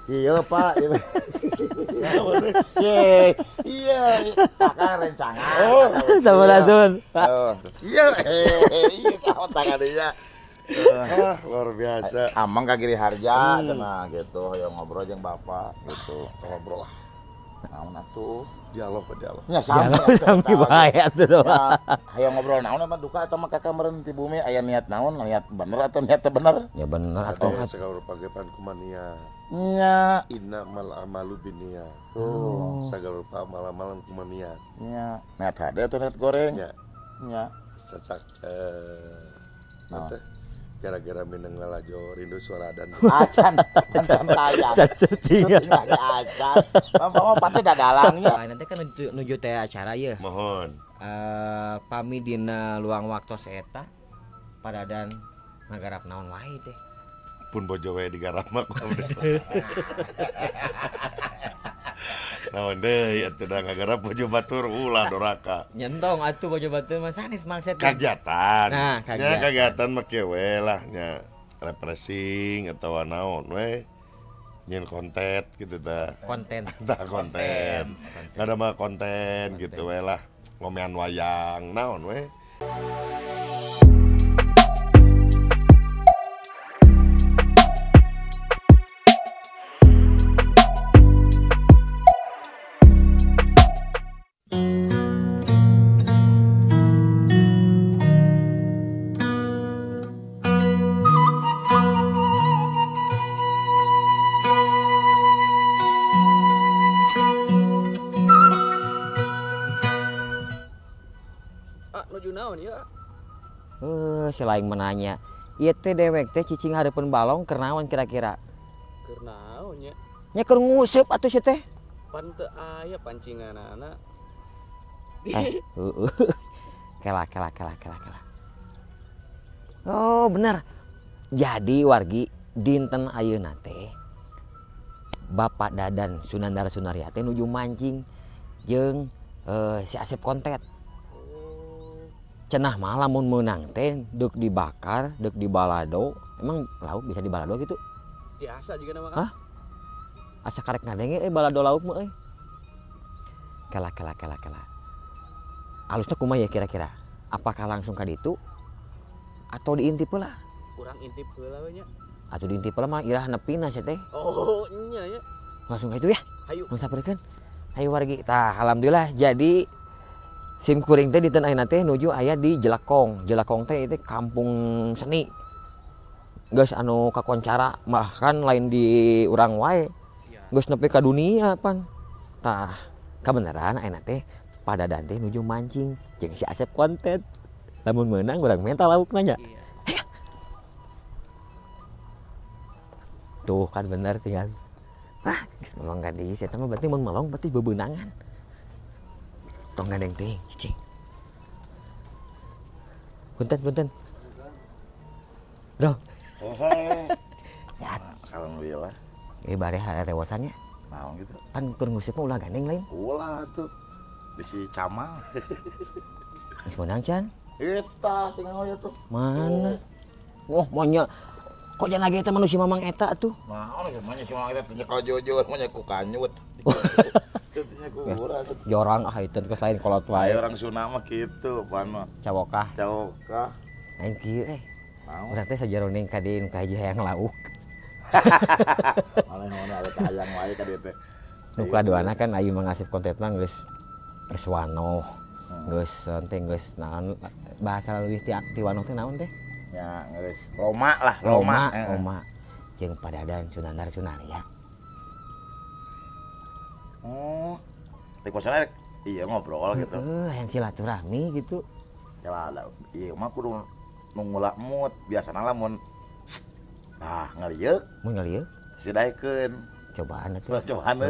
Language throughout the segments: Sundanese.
Iya Pak. Iya, akan rencangan. Oh, sampurasun, Pak. Iya, iya sama tangan dia. Ah, luar biasa. Amang ka Giri Harja cenah gitu, hoyong ngobrol jeung bapak gitu. Ngobrol lah. Naon atuh? Dialog ke dialog. Nya sami sami bae atuh. Hayang ngobrol naon mah duka eta mah kakak meureun ti bumi aya niat naon, niat bener atau niat teu bener? Ya bener atuh. Segala rupa ge pan kumania. Nya innamal amalu binniyat. Tuh, segala rupa amal-amalan kumania. Nya, niat hade atau niat goreng? Nya. Nya. Cacak teh gara-gara mineng lalajo rindu suara dan acan acan tayang syuting lagi acan bapak mah pasti dadalangnya. Nanti kan nuju teh acara ya mohon pami dina luang waktos eta padadan ngagarap naon wae teh pun bojo we digarap mah naon deui atuh da ngagarap bojo batur ulah doraka nyentong atuh bojo batur mah sanes maksud kagiatan. Nah, kagiatan. Nya kagiatan mah kieu we lah nya refreshing atawa naon we nyeun konten gitu tah. Konten. Tah konten. Kada mah konten gitu we lah ngomean wayang naon we. Selain menanya, ieu teh dewek teh cicing hareupeun balong keur naon kira-kira? Keur naon nya? Nya keur nguseup atuh sia teh. Pan teu aya pancinganana. Heeh. Kela kela kela kela kela. Oh, bener. Jadi wargi dinten ayeuna teh Bapak Dadan Sunandar Sunarya teh nuju mancing jeung si Asep Kontet. Cenah mah lamun meunang teh deuk dibakar, deuk dibalado. Emang lauk bisa dibalado gitu? Biasa juga nama. Hah? Asa karek ngadenge balado lauk mah euy. Kela kela kela kela. Alusna kumaha ya kira-kira? Apakah langsung ka ditu atau diintip heula? Kurang intip heula we nya. Atuh diintip heula mah irah nepina sia teh. Oh, nya nya. Langsung ka ditu ya. Hayu. Samperkeun. Hayu wargi. Tah, alhamdulillah jadi sim kuring teh dinten ayeuna teh nuju aya di Jelekong. Jelekong teh itu kampung seni. Geus anu kakoncara bahkan lain di urang wae. Geus nepi ka dunia pan. Tah, kabeneran ayeuna teh padadan teh nuju mancing jeung si Asep Kontet. Lamun meunang urang menta laukna nya. Iya. Tuh kan bener tinggal. Ah, geus melong ka dieu sia mah berarti mun melong berarti bebeunangan. Tong gandeng teuing, cicing. Punten, punten. Bro. Sehat. Alhamdulillah. Bare harewosannya. Naon gitu? Pan keur nguseup mah ulah gandeng lain. Ulah atuh. Bisi camang. Geus meunang can? Eta tinggal ieu tuh. Mana? Wah, monyet. Kok jangan lagi eta manusia mamang eta atuh? Naon ieu mah si mamang eta teh kalau jujur mah ku kanyut. Jorang ah itu terus lain kolot wae. Orang Sunda mah kitu pan mah. Cawokah. Cawokah. Lain kieu eh. Urang teh sajaroning ka dieu nu kahiji hayang lauk. Malah mana ada hayang wae ka dieu teh. Nu kaduana kan ayeuna Mang Asep Kontet mah geus geus wanoh. Geus teh geus naon bahasa leuwih ti wanoh teh naon teh? Ya geus loma lah, loma. Loma. Jeung Padadan Sunandar Sunarya. Oh, di kosan iya ngobrol gitu. Yang silaturahmi gitu. Ya lah, iya mah kudu nunggu mood biasana lamun nah ngalieuk. Mun ngalieuk? Sidaekeun. Cobaan atuh. Cobaan.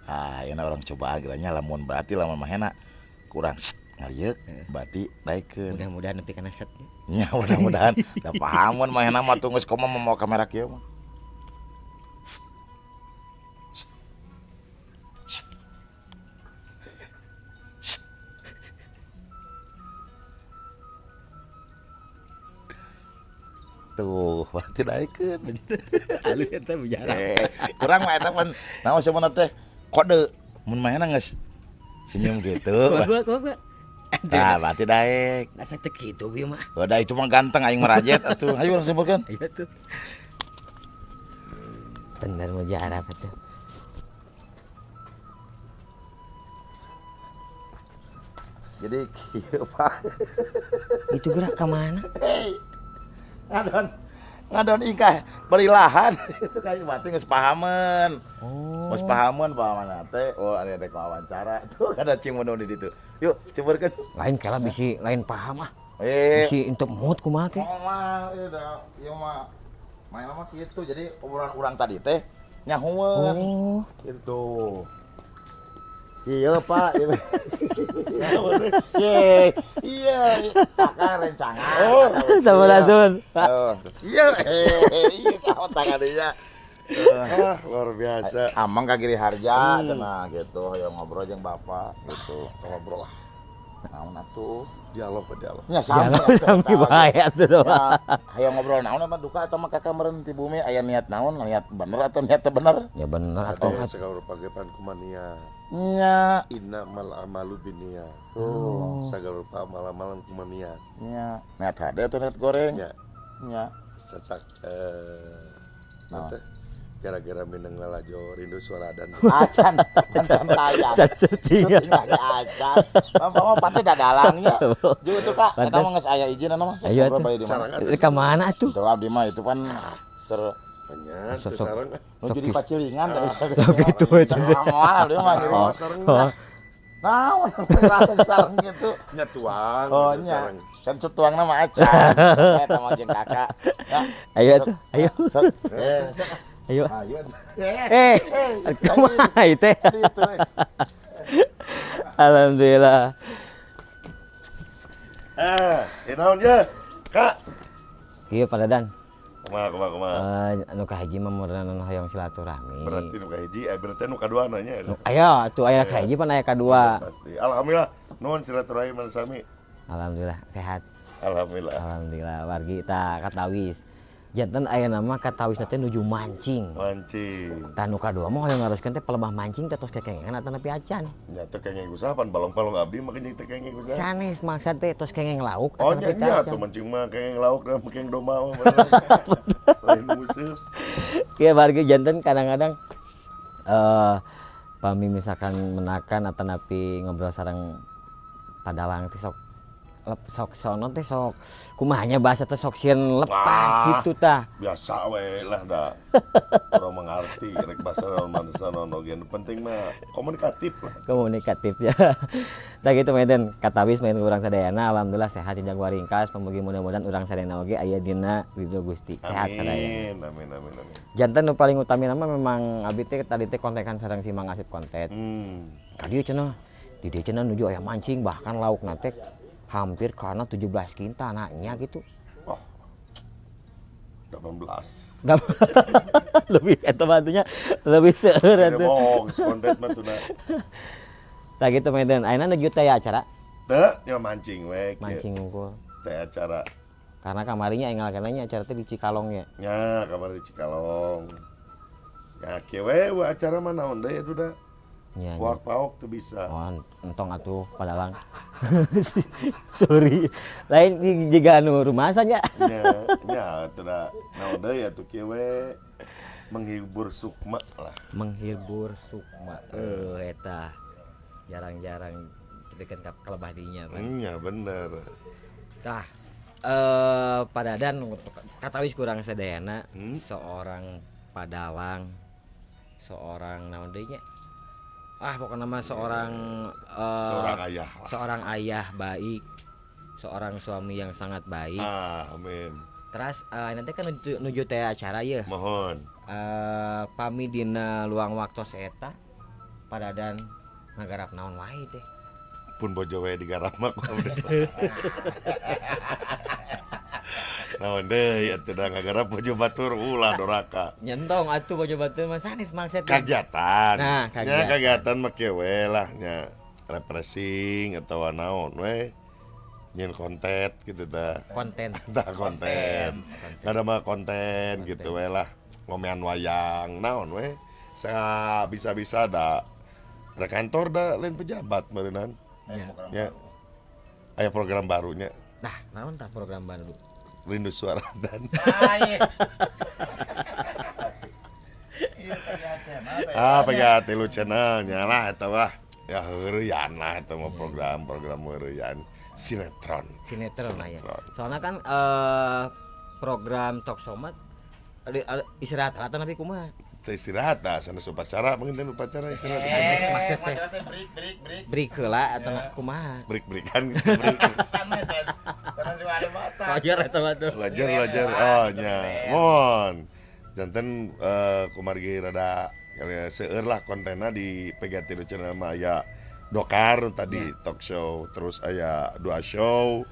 Ah, ieu orang cobaan geura lamun berarti lamun mahena kurang ngalieuk berarti daekeun. Mudah-mudahan nepi kana set. Nya mudah-mudahan. Da pahamun mahena mah tunggu geus komo mau kamera kieu mah. Tuh, berarti daekeun. Alus eta bicara. Kurang mah eta pan naon sebenarnya teh kode mun mahena geus senyum gitu. Kumaha. Tah, berarti daek. Asa teu kitu ieu mah. Udah itu mah ganteng aing merajet atuh. Ayo urang simpulkeun. Ayo tuh. Bener mujarab atuh. Jadi kieu Pak. Itu gerak ke mana? Hey. Ngadon ingkah beri lahan itu kayak berarti geus pahameun. Oh. Geus pahameun pahamana teh. Oh, ada rek wawancara. Tuh ada cing mun di ditu. Yuk, simpulkeun. Lain kala bisi lain paham ah. Bisi untuk mood kumaha teh. Oh mah ieu da ieu mah main mah kitu. Jadi obrolan urang tadi teh nyahueun. Oh, gitu. Iya Pak, iya, akan rencangan. Oh, sampurasun, Pak. Iya, iya, sama tangan dia. Luar biasa. Amang ka Giri Harja, cenah gitu, hoyong ngobrol jeung bapak gitu, ngobrol lah. Naon atuh? Dialog ke dialog. Nya sami bae atuh. Hayang ngobrol naon apa duka atau mah kakak meureun ti bumi aya niat naon, niat bener atau niat teu bener? Ya bener atuh. Sagala rupa ge pan kumania. Nya innamal amalu binniyat. Tuh, sagala rupa amal-amalan kumania. Nya, niat hade atau niat goreng? Nya. Nya. Cacak teh gara-gara mineng lalajo rindu suara dan acan acan tayang syuting lagi acan bapak mah pasti dadalangnya juga tuh kak eta mah geus aya izin mah ayo atuh ka mana atuh tuh abdi mah itu pan ter banyak sareng nu jadi pacilingan sok kitu eta moal abdi mah sareng naon sareng gitu nya tuang oh nya kan tuangna mah acan eta mah jeung kakak ayo atuh ayo ayo. Kumaha ieu teh? Alhamdulillah. Naon ye? Kak. Ieu Pak Dadan. Kumaha. Anu kahiji mah meureun anu hoyong silaturahmi. Berarti nu kahiji, berarti nu kaduana nya. Aya atuh aya kahiji pan aya kadua. Pasti. Alhamdulillah, nuhun silaturahmi man sami. Alhamdulillah sehat. Alhamdulillah. Alhamdulillah wargi tah katawis. Janten aya nama katawisna teh nuju mancing. Mancing. Tah nu kadua mah hoyong ngaroskeun teh pelebah mancing teh tos kekengengan atanapi acan. Nya teh kengeng usaha pan balong-balong abdi mah kengeng teh kengeng usaha. Sanes maksad teh tos kengeng lauk oh nya nya atuh mancing mah kengeng lauk dan kengeng domba mah. Lain musuh. Kieu wargi janten kadang-kadang pami misalkan menakan atanapi ngobrol sareng padalang teh sok sok sono teh sok kumahanya bahasa teh sok sieun lepak gitu tah. Biasa we lah da. Orang mengerti rek bahasa naon bahasa naon oge penting mah komunikatif lah. Komunikatif ya. Tah kitu meten katawis main urang sadayana alhamdulillah sehat jeung waringkas pamugi mudah-mudahan urang sadayana oge aya dina ridho Gusti. Sehat sadayana. Amin amin amin amin. Janten nu paling utami mah memang abdi teh tadi teh kontekan sareng si Mang Asep konten. Ka dieu cenah di dieu cenah nuju aya mancing bahkan laukna teh hampir karena 17 kintal anaknya gitu. Oh, 18. Lebih eta bantunya lebih seueur atuh. Bohong, konten mah tuna. Tah gitu meten. Ayeuna nuju teh acara? Teu, nya mancing we. Mancing unggul. Teh acara. Karena kamarinya enggal kenanya acara teh di Cikalong ya. Nya, kamari di Cikalong. Ya kieu we acara mah naon deui atuh da. Puak paok tuh bisa. Oh, entong atuh padalang. Sorry. Lain jiga anu rumasa nya. Nya, nya atuh da. Naon deui atuh kieu we menghibur sukma lah. Menghibur sukma. Eta. Jarang-jarang deket ka kalebah dinya, Pak. Nya bener. Tah, padadan katawis kurang sadayana seorang padalang, seorang naon deui nya? Ah pokoknya mah seorang seorang ayah lah. Seorang ayah baik, seorang suami yang sangat baik. Amin. Terus nanti kan nuju teh acara ya. Mohon. Pami dina luang waktu eta padadan ngagarap naon wae teh. Pun bojo we digarap mah ku abdi. Naon deui atuh da ngagarap bojo batur ulah doraka. Nyentong atuh bojo batur mah sanes maksud. Kagiatan. Nah, kagiatan. Nya kagiatan mah kieu we lah nya refreshing atawa naon we. Nyen konten gitu tah. Konten. Tah konten. Kada mah konten gitu we lah. Ngomean wayang naon we. Sa bisa-bisa da kantor da lain pejabat meureunnan. Ya. Aya program barunya. Nah, naon tah program baru? Rindu Suara Dan. Ah, PGA Tilu channelnya lah eta lah. Ya heureuyan lah eta mah program-program heureuyan. Sinetron. Sinetron lah ya. Soalnya kan program Talk Show mah istirahat rata tapi kumaha? Teu istirahat tah sanes upacara, mungkin teh upacara istirahat. Maksudnya break heula atau kumaha? Break-breakan gitu break. Wajar eta mah tuh. Wajar. Oh nya. Mohon. Janten kumargi rada seueur lah kontenna di PGA Tilu channel mah aya Dokar tadi talk show, terus aya dua show,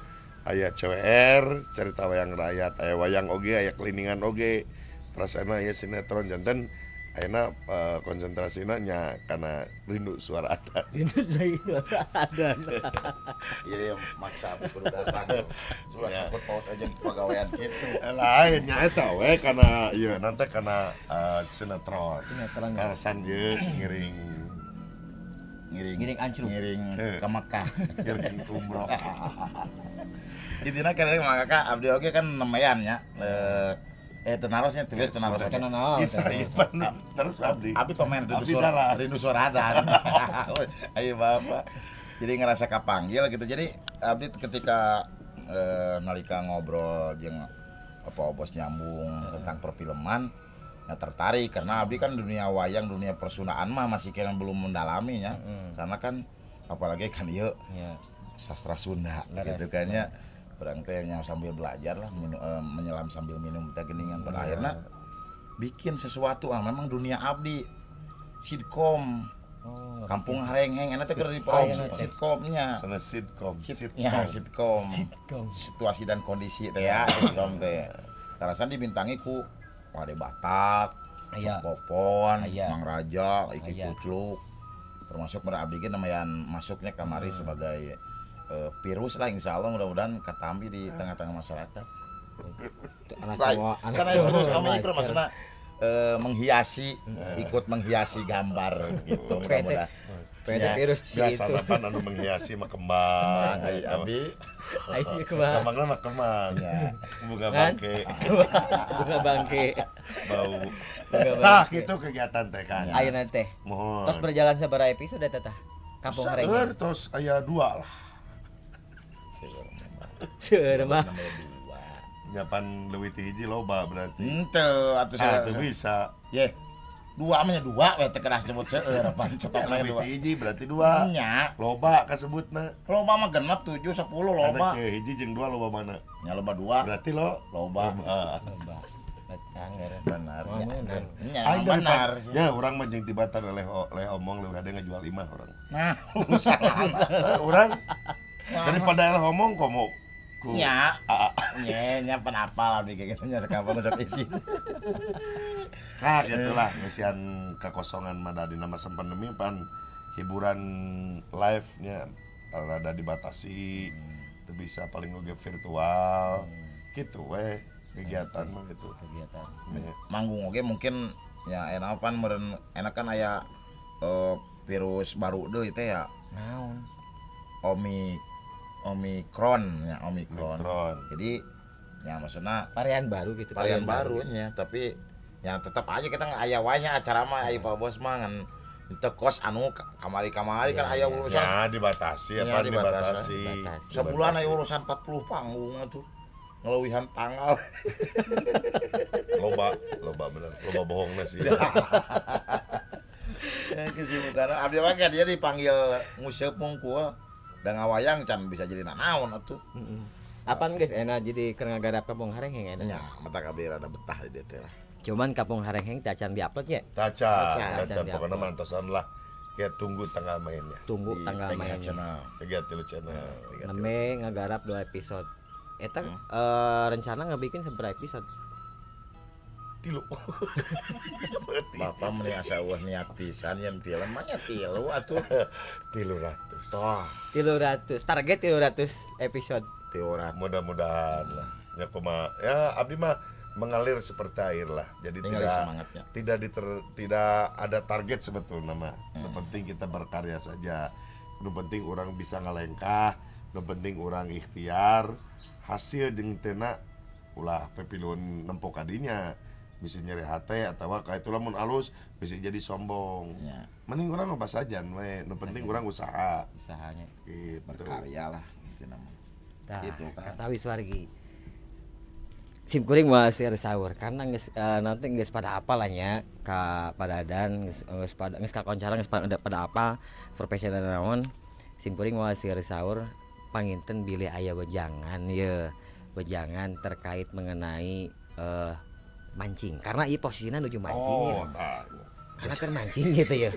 aya CWR, cerita wayang rakyat, aya wayang oge, aya keliningan oge, terus aya sinetron janten ayeuna konsentrasina nya kana Rindu Suara Adan. Rindu Suara Adan. Iya maksa kudu datang. Sulah sangkut paut aja pagawean kitu. Lain nya eta we kana ieu nanti kana sinetron. Sinetron. Karasan ieu ngiring ngiring ancruk, ngiring ke Mekah, ngiring umroh. Intina kira mah kakak abdi oge kan nemayan nya. Tenarosnya tulis tenaros. Isa ieu terus abdi. Abdi pemain Rindu Suara Adan. Ayo bapak. Jadi ngerasa kapanggil gitu. Jadi abdi ketika nalika ngobrol jeung apa bos nyambung tentang perfilman, nah tertarik karena abdi kan dunia wayang, dunia persundaan mah masih kira belum mendalaminya. Karena kan apalagi kan ieu sastra Sunda gitu kan ya. Urang teh sambil belajar lah, menyelam sambil minum teh geuningan. Pada akhirnya bikin sesuatu memang dunia abdi sitkom. Kampung Harengheng enak teh keur di sitkomnya. Sana sitkom. Ya, sitkom. Situasi dan kondisi teh ya, sitkom teh. Karasan dibintangi ku Wade Batak, Popon, Mang Raja, Iki Kucluk. Termasuk mereka abdi ge lumayan masuknya kamari sebagai virus lah, insya Allah mudah-mudahan katambi di tengah-tengah masyarakat. Karena virus kami itu maksudnya menghiasi, ikut menghiasi gambar gitu mudah-mudahan. Virus biasa pan anu menghiasi mah kembang. Abi, kembangna mah kembang. Bunga bangke. Bunga bangke. Bau. Tah gitu kegiatan teh kan. Ayeuna teh. Tos berjalan sabaraha episode teh tah? Kampung Harengheng. Tos aya 2 lah. Seueur mah. Nyapan leuwih ti hiji loba berarti. Henteu atuh atuh bisa. Ye. Dua mah nya dua we teu kedah sebut seueur pan cetok leuwih ti hiji berarti 2. Nya. Loba kasebutna. Loba mah genep 7 10 loba. Aya hiji jeung 2 loba mana? Nya loba 2. Berarti lo loba. Loba. Benar. Nya benar. Ya urang mah jeung tibatan leh omong leuwih hade ngajual imah urang. Nah, urusan urang daripada leh omong komo nya. Nya nya penapal abdi kayak gitu nya sekampung sok isi. Nah, gitulah ngisian kekosongan mah di masa pandemi pan hiburan live-nya rada dibatasi, teu bisa paling oge virtual. Gitu we kegiatan mah gitu. Kegiatan. Manggung oge mungkin ya enak pan meureun enak kan aya virus baru deui teh ya. Naon? Omikron ya, Omikron. Jadi ya maksudnya varian baru gitu. Varian barunya, tapi ya tetap aja kita nggak aya wae nya acara mah aya Pak Bos mah ngan teu kos anu kamari-kamari kan aya urusan. Ya dibatasi apa dibatasi. Sebulan aya urusan 40 panggung atuh. Ngeleuwihan tanggal. Loba, loba bener, loba bohongna sih. Ya kesibukan. Abdi mah dia dipanggil nguseup mungkul. Da ngawayang can bisa jadi nanaon atuh. Apaan guys enak jadi keur ngagarap Kampung Harengheng enak. Nya, mata kabeh rada betah di dieu teh lah. Cuman Kampung Harengheng teh acan diupload nya. Tacan, pokoknya mantosan lah. Ya tunggu tanggal mainnya. Tunggu tanggal mainnya. PGA Tilu Channel. Neme ngagarap 2 episode. Eta rencana ngebikin seberapa episode? 3. Bapak meni asa eueuh niat pisan yen film mah nya 3 atuh. 300. Toh. 300. Target 300 episode. 300. Mudah-mudahan lah. Ya kumaha. Ya abdi mah mengalir seperti air lah. Jadi tidak ada target sebetulnya mah. Yang penting kita berkarya saja. Yang penting orang bisa ngalengkah, yang penting orang ikhtiar, hasil jeung tena ulah pepilun nempo kadinya. Bisa nyeri hati atau kayak itu lamun alus bisa jadi sombong. Ya. Mending orang mah sajan we, nu penting orang usaha. Usahanya. Gitu. Berkarya lah gitu nama. Tah, gitu kan. Katawi wargi. Sim kuring moal seueur saur karena geus nanti geus pada apal lah nya ka padadan geus pada geus kakoncara geus pada apa profesional naon. Sim kuring moal seueur saur panginten bilih aya wejangan ye. Wejangan terkait mengenai mancing karena ieu posisinya nuju mancing ya. Karena kan mancing gitu ya.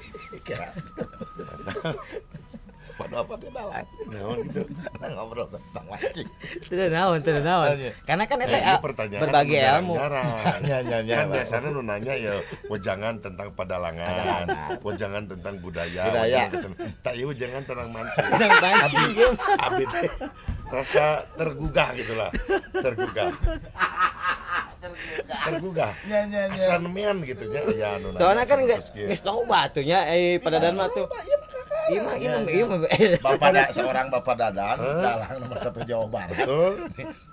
Pada apa tidak lah. Naon gitu. Ngobrol tentang mancing. Tidak naon, tidak naon. Karena kan eta berbagi ilmu. Kan biasanya nu nanya ya wejangan tentang pedalangan, wejangan tentang budaya, tak ieu wejangan tentang mancing. Tentang mancing. Abi teh rasa tergugah gitulah. Tergugah. Tergugah. Asa nemean gitu nya aya anu. Soalnya kan geus loba atuh nya padadan mah tuh. Iya mah. Bapak seorang Bapak Dadan, dalang nomor 1 Jawa Barat. Betul.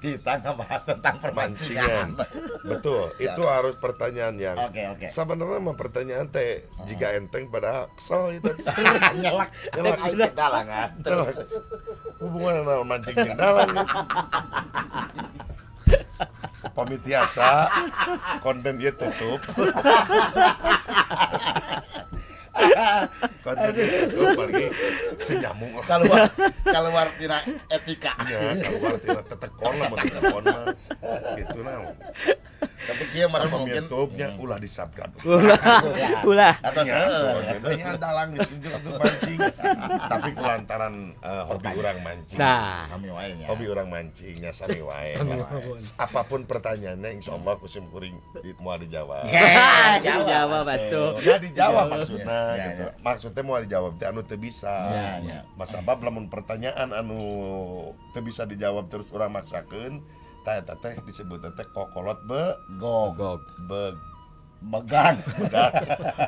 Kita ngebahas tentang permancingan. Betul. Itu harus pertanyaan yang. Oke. Sebenarnya mah pertanyaan teh jika enteng pada kesel itu. Nyelak. Nyelak dalangan. Hubungan naon mancing jeung dalang. Pamit tiasa konten dia tutup. Konten dia tutup pergi nyamuk lah. Keluar tidak etika. Ya, keluar tidak tetekon lah, tetekon lah. Gitu nah. Tapi kieu mah mungkin YouTube-nya ulah disubscribe. Ulah. Atau nya dalang geus atuh mancing. Tapi kulantaran hobi urang mancing. Nah, sami wae nya. Hobi urang mancingnya sami wae. Apapun pertanyaannya insyaallah ku sim kuring moal dijawab. Dijawab atuh. Ya dijawab maksudna gitu. Maksudnya moal dijawab teh anu teu bisa. Masabab lamun pertanyaan anu teu bisa dijawab terus urang maksakeun eta teh disebut teh kokolot be gog beg begang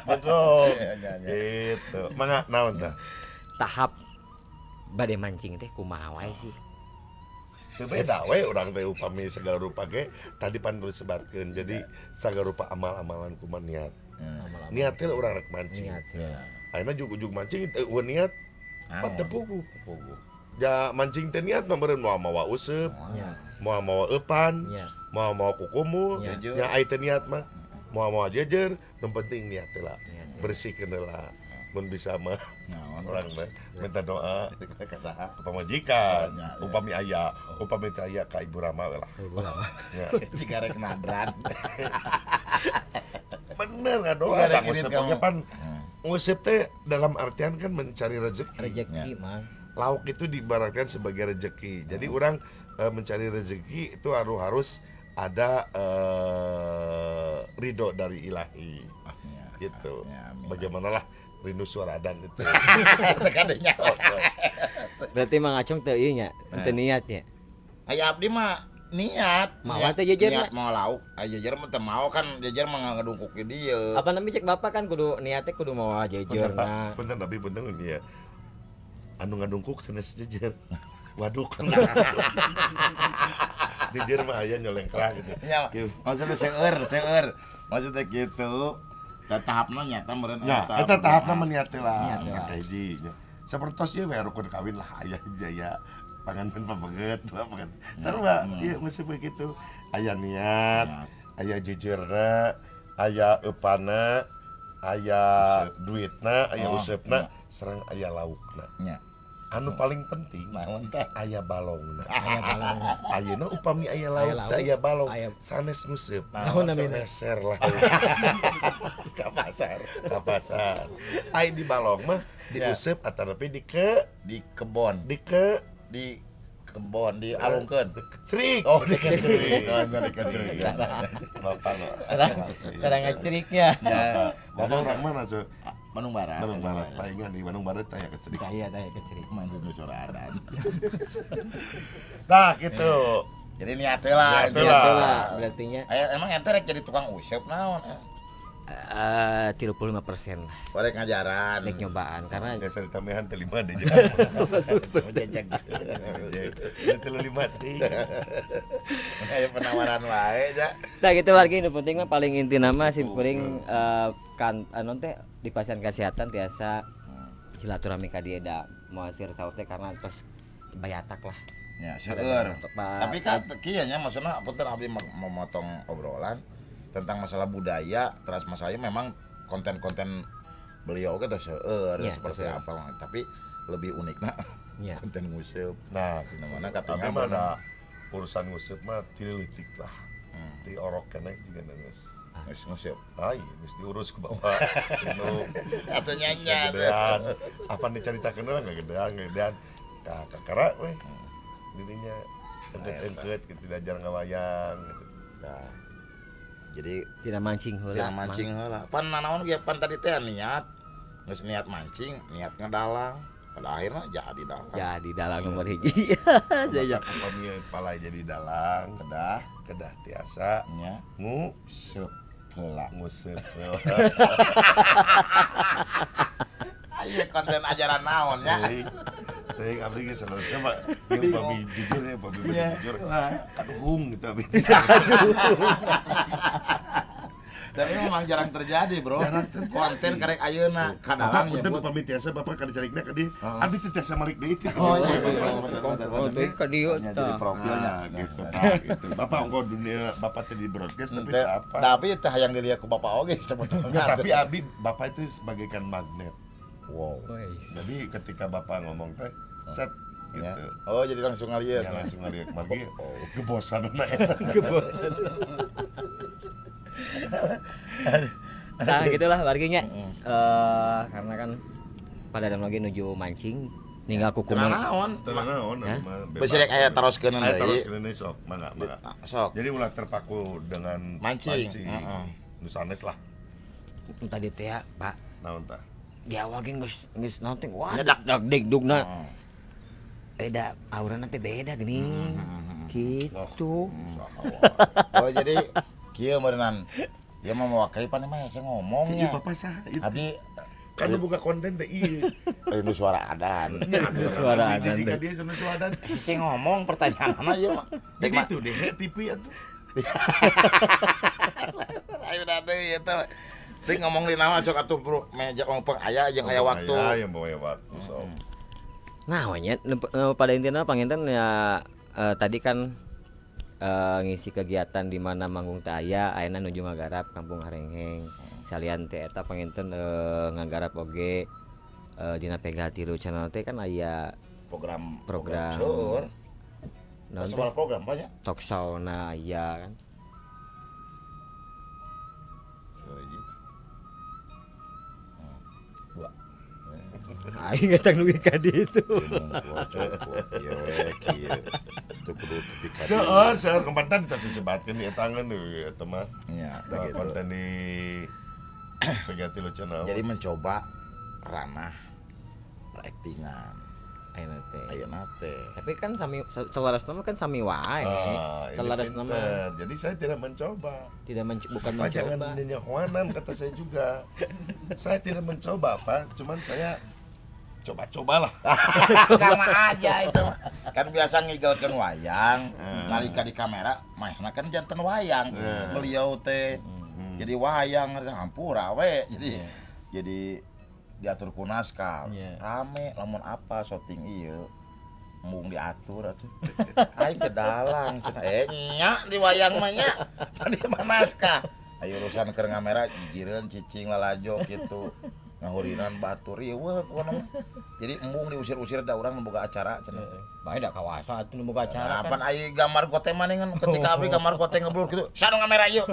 begog gitu. Mangga naon tah tahap bade mancing teh kumaha wae sih? Teu beda we urang teh upami segala rupa ge tadi pan disebatkeun. Jadi segala rupa amal-amalan kumaha niat. Niat teh urang rek mancing. Ayeuna ujug-ujug mancing teu eueuh niat pan teu puguh. Ya mancing teh niat mah meureun moal mawa useup. Moal mawa eupan, moal mawa kukumul, nya ai teh niat mah moal mawa jejer, nu penting niat teh lah. Bersihkeun heula. Mun bisa mah urang mah minta doa ka saha? Ka pamajikan, upami aya, upami teu aya ka Ibu Rama we lah. Ibu Rama. Jika rek nadran. Bener ngadoa tah nguseup oge pan nguseup teh dalam artian kan mencari rezeki. Rezeki mah. Lauk itu diibaratkan sebagai rezeki. Jadi orang mencari rezeki itu harus ada ridho dari ilahi. Gitu. Bagaimanalah rindu suara adan itu. Berarti Mang Acung teu ieu nya, teu niat nya. Aya abdi mah niat. Mawa teh jejer niat mau lauk. Aya jejer mah teu mau kan jejer mah ngadungkuk di dieu. Apa namanya cek bapak kan kudu niatnya kudu mawa jejerna. Punten tapi punten ieu. Anu ngadungkuk sanes jejer. Waduk. Jejer mah aya nyolengkrah gitu. Ya, maksudnya seueur. Maksudnya gitu. Tahapna nyata meureun eta. Eta tahapna mah niat teh lah. Eta hiji nya. Sapertos ieu we rukun kawin lah aya hiji aya panganten pabeget, pabeget. Sarua ieu mesti begitu. Aya niat, aya jujurna, aya eupana, aya duitna, aya useupna, sareng aya laukna. Nya. Anu paling penting naon teh aya balongna. Aya balongna. Ayeuna upami aya lauk teh aya balong sanes nguseup. Naon namina? Meser lah. Ka pasar. Ka pasar. Ai di balong mah diuseup atanapi di ke di kebon. Di ke di kebon dialungkeun. Kecrik. Oh, di kecrik. Oh, di kecrik. Bapak lo. Terang ngeceriknya. Bapak orang mana, so? Bandung Barat. Bandung Barat. Palingan di Bandung Barat taya kecerik. Taya kecerik. Manjung suara. Nah, gitu. Jadi niat lah, niat berarti nya. Emang ente rek jadi tukang useup naon? 35% lah. Rek ngajaran. Rek nyobaan karena biasa ditambahan teh 5 deh. Jejeg. 35 teh. Aya penawaran wae ja. Nah gitu wargi nu penting mah paling inti nama sim kuring kan anu teh di pasien kesehatan tiasa silaturahmi ka dieu da moal seur saur teh karena tos bayatak lah. Ya, seueur. Tapi kan kieu nya maksudna punten abdi memotong obrolan tentang masalah budaya, terus masalahnya memang konten-konten beliau oge teh seueur ya, seperti apa, tapi lebih unikna ya. Konten nguseup. Nah, mana katanya mah da urusan nguseup mah ti leutik lah. Ti orok keneh juga geus. Geus nguseup. Ah, iya, geus diurus ku bapak. Nu atuh nyanyi. Apa dicaritakeun lah gedean. Ka kakara we. Dirinya engket-engket gitu diajar ngawayang gitu. Nah. Jadi tidak mancing heula. Tidak mancing heula. Pan nanaon ge pan tadi teh niat. Geus niat mancing, niat ngedalang. Pada akhirnya jadi dalang. Jadi dalang nomor hiji. Saya upami palai jadi dalang, kedah tiasa nya nguseup heula. Nguseup heula. Ieu konten ajaran naon nya. Teuing abdi geus salusna mah ieu pami jujur ya, pami jujur. Kaduhung gitu abdi. Tapi memang jarang terjadi, Bro. Jarang terjadi. Konten karek ayeuna kadalang nyebut. Punten upami tiasa bapak ka dicarikna ka dieu. Abdi teh tiasa malik deui teh. Oh iya, ka dieu jadi profilnya gitu tah gitu. Bapak ongko dunia bapak teh di broadcast tapi apa. Tapi teh hayang dilihat ku bapak oge sebetulnya. Tapi abdi bapak itu sebagaikan magnet. Wow. Jadi ketika bapak ngomong teh set gitu. Ya. Oh, jadi langsung ngalieu. Ya langsung ngalieu margi gebosan eta. Gebosan. Nah, gitulah warginya. Karena kan pada dalam lagi nuju mancing ninggal kuku naon. Naon. Bisi rek aya taroskeun deui. Aya taroskeun deui sok, mangga mangga. Sok. Jadi ulah terpaku dengan mancing. Nu sanes lah. Tadi teh Pak. Naon tah? Di awal ge geus naon teh wah dak dugna. Beda aurana teh beda geuning. Gitu. Oh jadi kieu meureunnan. Dia mah mewakili pan mah saya ngomongnya. Ieu bapak saha? Abdi kan buka konten teh ieu. Rindu suara adan. Suara adan. Jika dia rindu suara adan. Saya ngomong pertanyaanna ieu mah. Jadi itu deh TV atuh. Ayo deui eta. Teh ngomong di naon sok atuh bro meja ngomong aya jeung aya waktu. Aya yang bawa waktu sok. Nah, nya pada intinya panginten ya tadi kan ngisi kegiatan di mana manggung teh aya ayeuna nuju ngagarap Kampung Harengheng. Salian teh eta panginten ngagarap oge dina Pega Tilu channel teh kan aya program seueur. Naon program banyak? Talk show na aya kan. Aing eta nu ka ditu. Seueur seueur konten teh disebatkeun di tangan eta mah. Nya, begitu. Konten di Pega Tilu channel. Jadi mencoba ranah peraktingan. Ayeuna teh. Tapi kan sami salarasna mah kan sami wae. Salarasna mah. Jadi saya tidak mencoba. Tidak bukan mencoba. Jangan nyenyahuanan kata saya juga. Saya tidak mencoba, Pak. Cuman saya coba-cobalah. Sama aja itu. Kan biasa ngigelkeun wayang, nalika di kamera mahna kan janten wayang. Beliau teh jadi wayang hampura we. Jadi diatur ku naskah. Rame lamun apa syuting ieu embung diatur atuh. Aing ke dalang cenah. Nya di wayang mah nya. Pan di mah naskah. Ayo urusan keur ngamera gigireun cicing lalajo kitu. Ngahurinan batur riweuh pokona mah. Jadi embung diusir-usir da urang nu boga acara cenah. Bae da kawasa atuh nu boga acara. Nah, pan aya gambar gote maneh ketika abdi gambar gote ngeblur kitu. Sanu ngamera ieu.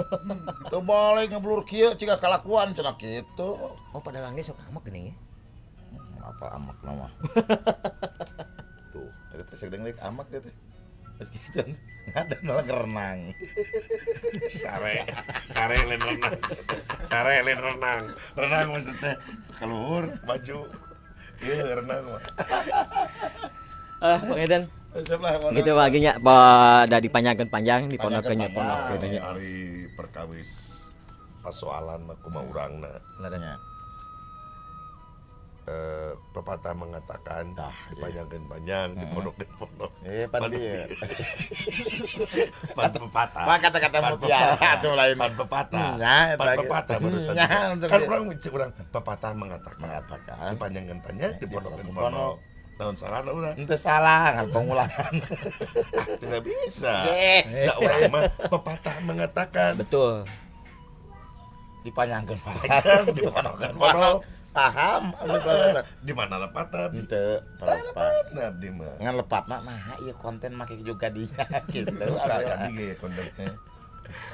Teu boleh ngeblur kieu ciga kalakuan cenah kitu. Oh pada langge sok amek geuning ya. Apa amek mah. Tuh, eta teh sagedeung amek teh. Terus gitu ngadan malah renang. Sare, sare lain renang. Sare lain renang. Renang maksudnya keluhur maju. Ieu renang mah. Ah, Pak Eden. Gitu baginya pada dipanjangkeun panjang diponokeun nya ponok gitu nya. Ari perkawis pasoalan mah kumaha urangna. Nya. Pepatah mengatakan dipanjangkeun panjang, diponokeun ponok. Pan dieu. Pan pepatah. Pan kata-kata mutiara atuh lain. Pan pepatah. Pan pepatah barusan. Kan urang urang pepatah mengatakan dipanjangkeun panjang, diponokeun ponok. Naon salahna urang? Henteu salah, ngan pengulangan. Tidak bisa. Da urang mah pepatah mengatakan. Betul. Dipanjangkeun panjang, diponokeun ponok. Paham di mana lepatna henteu lepatna abdi mah ngan lepatna nah ieu konten make juga dia gitu tadi ge konten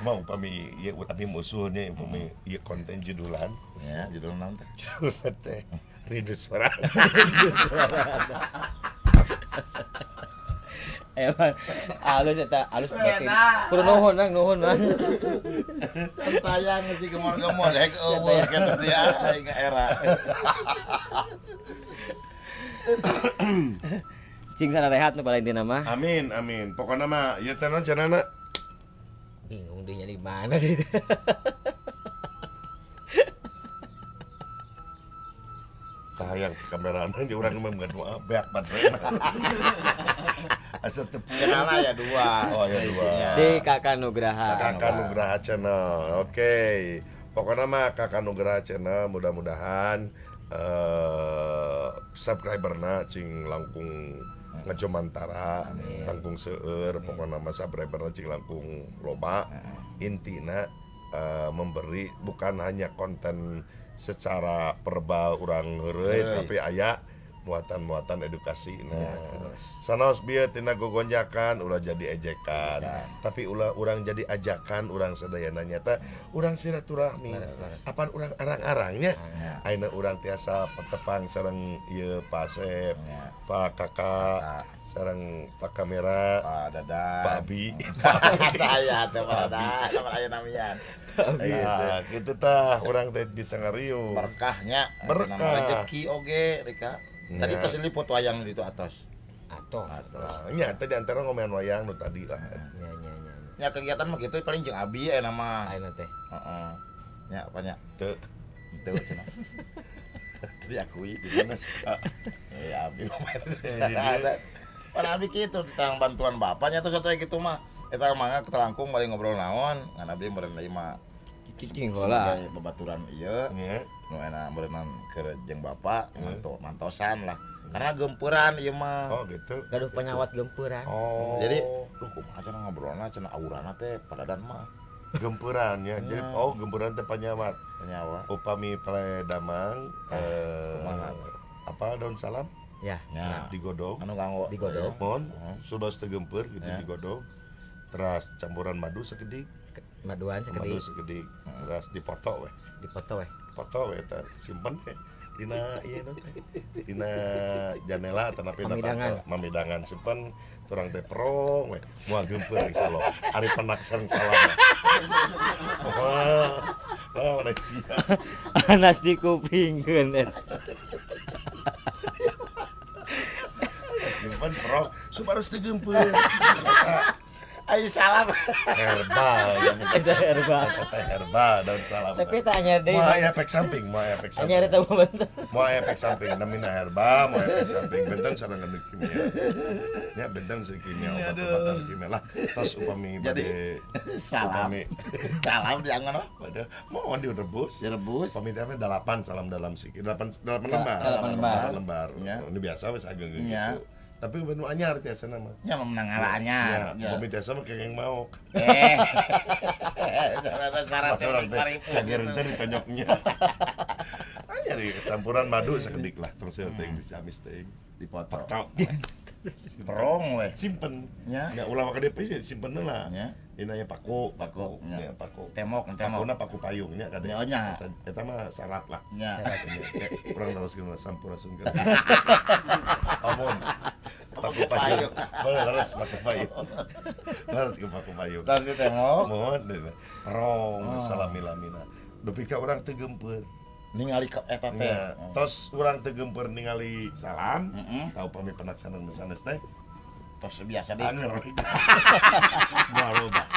mau upami ieu abdi musuhnya upami ieu konten judulan ya judul naon teh judulna teh Rindu Suara. Emang alus eta alus berarti. Kudu nuhun Nang, nuhun Nang. Can tayang geus gemor-gemor rek eueuh kitu teh aing era. Cing sana rehat nu paling intina mah. Amin amin. Pokona mah ieu teh naon cenana? Bingung deui nyari mana deui. Sayang kamerana jeung urang mah mah beak baterena. Asa teu channel ya dua. Oh ya dua. Di Kakak Nugraha. Kakak Nugraha Channel. Oke. Pokoknya mah Kakak Nugraha Channel mudah-mudahan subscriberna cing langkung ngejomantara, langkung seueur, pokoknya mah subscriberna cing langkung loba. Intina memberi bukan hanya konten secara verbal urang heureuy tapi aya muatan-muatan edukasi. Nah, sanaos bieu tina gogonjakan ulah jadi ejekan, tapi ulah urang jadi ajakan urang sadayana nyata urang silaturahmi. Apan urang arang-arangnya ayeuna urang tiasa petepang sareng ieu Pak Asep, Pak Kakak, sareng Pak Kamera, Pak Dadan, Pak Abi. Saya teh Pak Dadan, aya namian. Nah, gitu tah urang teh bisa ngariung. Berkahnya, berkah rezeki oge Rika. Tadi tos liput wayang di itu atas. Atos. Nya tadi antara ngomean wayang nu tadi lah. Nya nya nya. Nya kegiatan mah kitu paling jeung abi aya nama. Ayeuna teh. Heeh. Nya apa nya? Teu. Teu cenah. Teu diakui di mana sih? Ya abi mah. Pan abi kitu tentang bantuan bapaknya terus atuh kitu mah. Eta mangga telangkung bari ngobrol naon, ngan abdi meureun deui mah. Cicing heula. Babaturan ieu. Nu enak meureunnan keur jeung bapak mantosan lah. Karena gempuran ieu mah. Oh gitu. Gaduh penyawat gempuran. Oh. Jadi duh kumaha cenah ngobrolna cenah aurana teh padadan mah. Gempuran ya. Jadi oh gempuran teh panyawat. Panyawat. Upami pele damang kumaha? Apa daun salam? Ya. Digodog. Anu kanggo digodog. Mon, sudah teu gempeur gitu digodog. Teras campuran madu sekedik. Maduan sekedik. Madu sekedik. Teras dipoto weh. Dipoto weh. Foto we eta simpen we dina ieu teh dina janela tanapi mamidangan simpen turang teh perong we moal geumpeur insyaallah ari penak sareng salam. Wah, lawan sia. Anas di kupingkeun eta. Simpen perong supados teu geumpeur. Ayo salam. Herbal yang itu herbal. Herbal daun salam. Tapi tanya deh. Mau efek samping, mau efek samping. Hanya ada bentar. Mau efek samping namina herbal, mau efek samping benten sareng kimia. Ya benten sareng kimia obat-obatan kimia lah. Tos upami bade salam. Upami salam diangon pada mau direbus. Direbus. Upami teh 8 salam dalam sikit. 8 lembar. 8 lembar. 8 lembar. Ini biasa wis ageng gitu. Tapi nu anyar tiasa nama. Nya menang ala anyar. Ya, upami tiasa mah kengeng maok. Syarat teh cager teh ditonyoknya. Anyar campuran madu sakedik lah tong seueur teh dicamis teh dipoto. Perong we. Simpen. Nya. Nya ulah waka DP simpen lah. Nya. Dina aya paku, Paku, nya paku. Temok, temok. Pakuna paku payungnya kade. Nya. Eta mah syarat lah. Nya. Urang teruskeun sampurasun. Amun. Paku Payung. Bener Paku Payung. Leres ke Paku Payung. Tas ditengok. Mohon perong salami-lamina. Dupi ka urang teu geumpeur. Ningali ka eta teh. Nya, tos urang teu geumpeur ningali salam, tau pami penak saneng sanes teh. Tos biasa deh. Anger. Muarobat.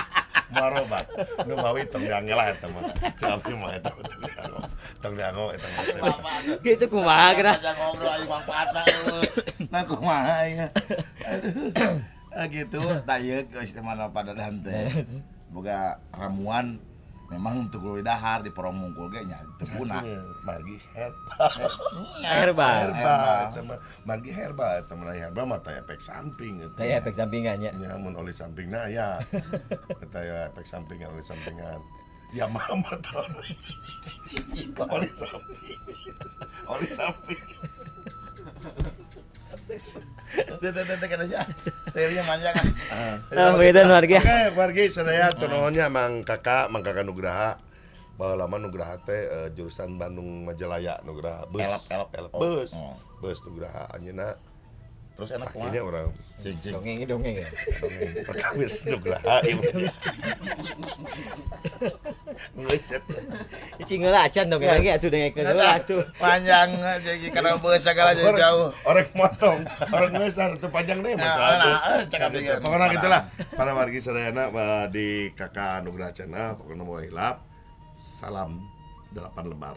Muarobat. Nu mawi tong diange lah eta mah. Cek abdi mah eta tong diango. Tong diango eta mah. Gitu kumaha geura. Aja ngobrol ayo manfaatna eueuh. Nah kumaha ya. Aduh. Ah gitu tah ieu geus mana pada teh. Boga ramuan memang untuk kudu dahar di porong mungkul ge nya teu guna. Margi herbal. Herbal. Herbal eta mah. Margi herbal eta mah herbal mah teh efek samping eta. Teh efek sampingannya. Nya mun oli sampingna aya. Eta ya efek sampingan oli sampingan. Ya mah motor. Oli samping. Oli samping. Teh teh teh kana nya. Manjang ah. Nah, begitu wargi. Oke, wargi sadaya nuhunnya Mang Kakak, Mang Kakak Nugraha. Baheula mah Nugraha teh jurusan Bandung Majalaya Nugraha bus. Elep, elep Oh, bus. oh. Bus Nugraha anjeunna Terus enak kumaha? akhirnya orang Cing cing. Dongeng dongeng ya. perkawis Nugraha ieu. Geus eta. Cing heula acan dongeng lagi atuh dengekeun heula atuh. Panjang jadi karena bus segala jadi jauh. Orang motong, orang ngeusar teu panjang deh Nah, masalah nah, bus. cek abdi ge. Pokoknya gitulah para wargi sadayana di Kakak Nugraha Channel pokoknya mulai hilap. Salam 8 lembar.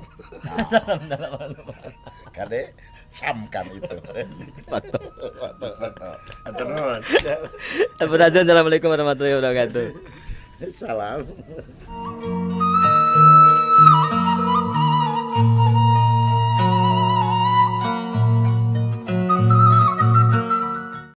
Kade camkan itu. Foto. Foto foto. Atur nuhun. Assalamualaikum warahmatullahi wabarakatuh. Salam.